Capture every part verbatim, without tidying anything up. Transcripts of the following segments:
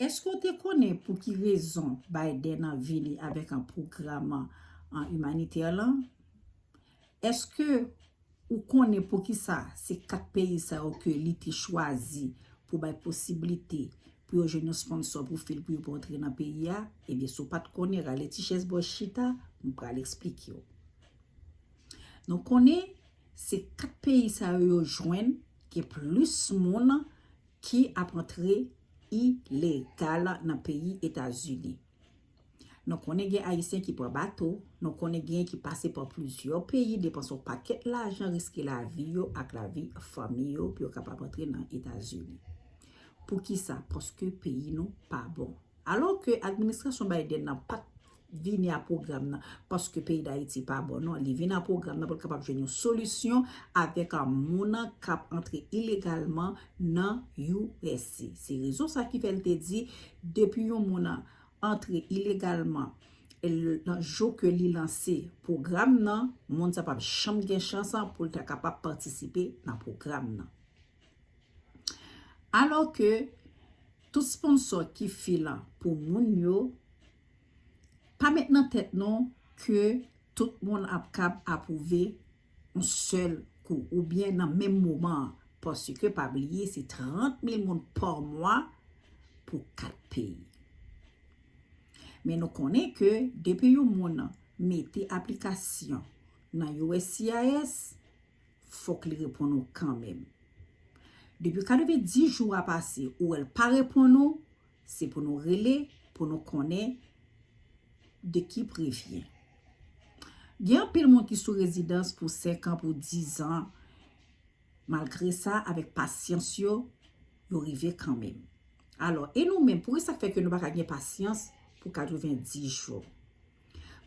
Èske w te konnen pou ki rezon Biden vini avèk an pwogram an imanitè lan? Èske ou konnen poukisa se kat peyi sa yo ke li te chwazi pou bay posiblite pou yo jwenn yon sponsò pou fil pou yo pou antre nan peyi a? Ebyen, si w pa t konnen, rale ti chèz bò chita, m pral eksplike w. Nou konnen se kat peyi sa yo yo jwenn gen plis moun ki ap antre ilegal nan peyi Etazini. Nou konnen gen Ayisyen ki pran bato, nou konnen gen ki pase pa plizyè peyi, depanse yon pakèt lajan, riske lavi yo ak lavi fanmi yo pou yo kapab antre nan Etazini. Poukisa? Paske peyi nou pa bon. Alò ke administrasyon Biden nan pa t vini a pwogram nan paske peyi Dayiti pa bon, non. Li vin a pwogram nan pou l kapab jwenn yon solisyon avèk a moun k ap antre ilegalman nan U S A. Se rezon sa ki fè l te di, depi yon moun antre ilegalman, e l-, nan jou ke li lanse pwogram nan, moun sa p ap janm gen chans pou l ta kapab patisipe nan pwogram nan. Alò ke tout sponsò ki fil pou moun yo, pa met nan tèt nou ke tout moun ap kab apwouve yon sèl kou oubyen nan menm moman an, paske pa bliye se trant mil moun pa mwa pou kat peyi. Men nou konnen ke depi yon moun mete aplikasyon nan U S C I S, fòk li reponn ou kanmenm. Depi katrevenndis jou a pase, ou wè l pa reponn ou, se pou nou rele, pou nou konnen de ki prevyen. Gen anpil moun ki sou rezidans pou senk an, pou diz an, malgre sa, avèk pasyans yo, yo rive kanmenm. Alò, e nou menm, poukisa k fè ke nou pa ka gen pasyans pou katrevenndis jou?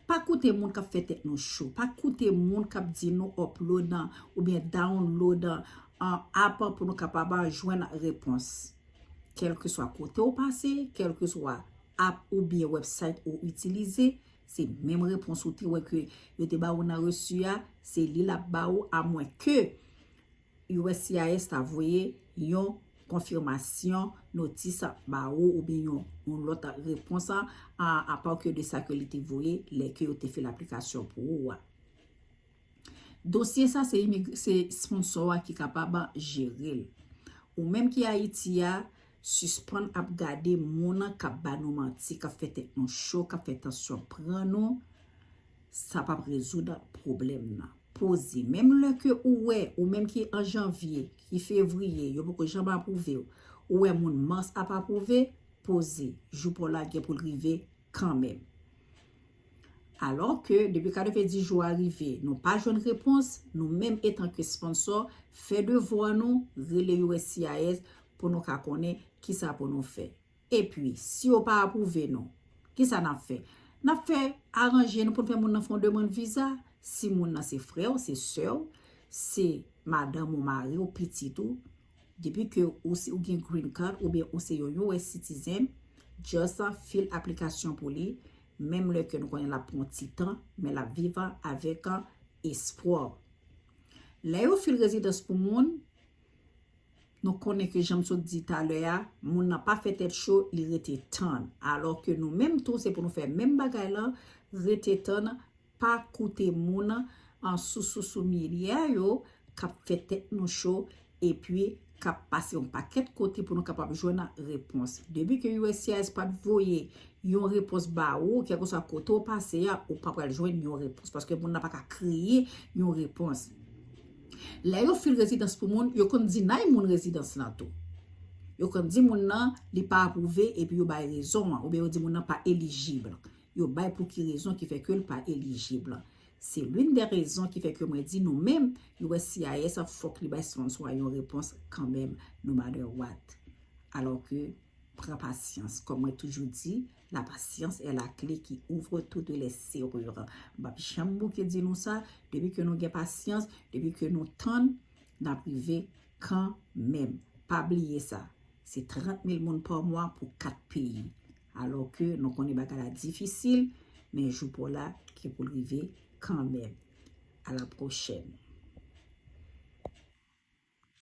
Pa koute moun k ap fè tèt nou cho. Pa koute moun k ap di nou upload an oubyen download an, an app pou nou kapab jwenn repons. Kèlkeswa kote w pase, kèlkeswa app oubyen website ou itilize, se menm repons ou te wè ke yo te ba ou nan resi a, se li l ap ba ou, amwenke U S C I S ta voye yon konfimasyon, notis ba ou oubyen yon, yon lòt repons a, a, apa ke de sa ke li te voye lè ke yo te fè laplikasyon pou ou a. Dosye sa se imig-, se sponsò a ki kapab jere l. Ou menm ki Ayiti a, sispann ap gade moun k ap ba nou manti, k ap fè tèt nou cho, k ap fè tansyon pran nou, sa p ap rezoud pwoblèm nan. Poze. Menm lè ke ou wè, ou menm ki an janvye, ki fevriye, yo poko janm apwouve w, ou wè moun mas ap apwouve, poze. Jou pa w la gen pou l rive kanmenm. Alò ke depi katrevenndis jou a rive, nou pa jwenn repons, nou menm etanke sponsò, fè devwa nou, rele U S C I S pou nou ka konnen kisa pou nou fè. Epi, si yo pa apwouve nou, kisa n ap fè? N ap fè aranje nou pou n fè moun nan fè yon demann viza. Si moun nan se frè w, se sè w, se madanm ou, mari w, pitit ou, depi ke ou, se, ou gen green card oubyen ou se yon U S citizen, just fil aplikasyon pou li, menm lè ke nou konnen l ap pran ti tan, men l ap viv avèk espwa. Lè yo fil rezidans pou moun, nou konnen ke jan m sot di talè a, moun nan pa fè tèt cho, li rete tann. Alò ke nou menm tou, se pou nou fè menm bagay lan, rete tann, pa koute moun an sou, sou, sou medya yo k ap fè tèt nou cho epi k ap pase yon pakèt kote pou nou kapab jwenn repons. Depi ke U S C I S pa t voye yon repons ba ou, kèlkeswa kote w pase a, ou pa pral jwenn yon repons paske moun nan pa ka kreye yon repons. Lè yo fil rezidans pou moun, yo konn deny moun rezidans lan tou. Yo konn di moun nan li pa apwouve epi yo bay rezon an, oubyen yo di moun nan pa elijib. Yo bay pou ki rezon ki fè ke l pa elijib. Se l'une des raisons ki fè ke mwen di nou menm, U S C I S fòk li bay sponsò a yon repons kanmenm, no matter what. Alò ke, pran pasyans. Kòm mwen toujou di, la patience est la clé qui ouvre toutes les serrures. M p ap janm bouke di nou sa, depi ke nou gen pasyans, depi ke nou tann, n ap rive kanmenm. Pa bliye sa, se trant mil moun pa mwa pou kat peyi. Alò ke nou konnen bagay la difisil, men jou pa w la gen pou l rive kanmenm. À la prochaine.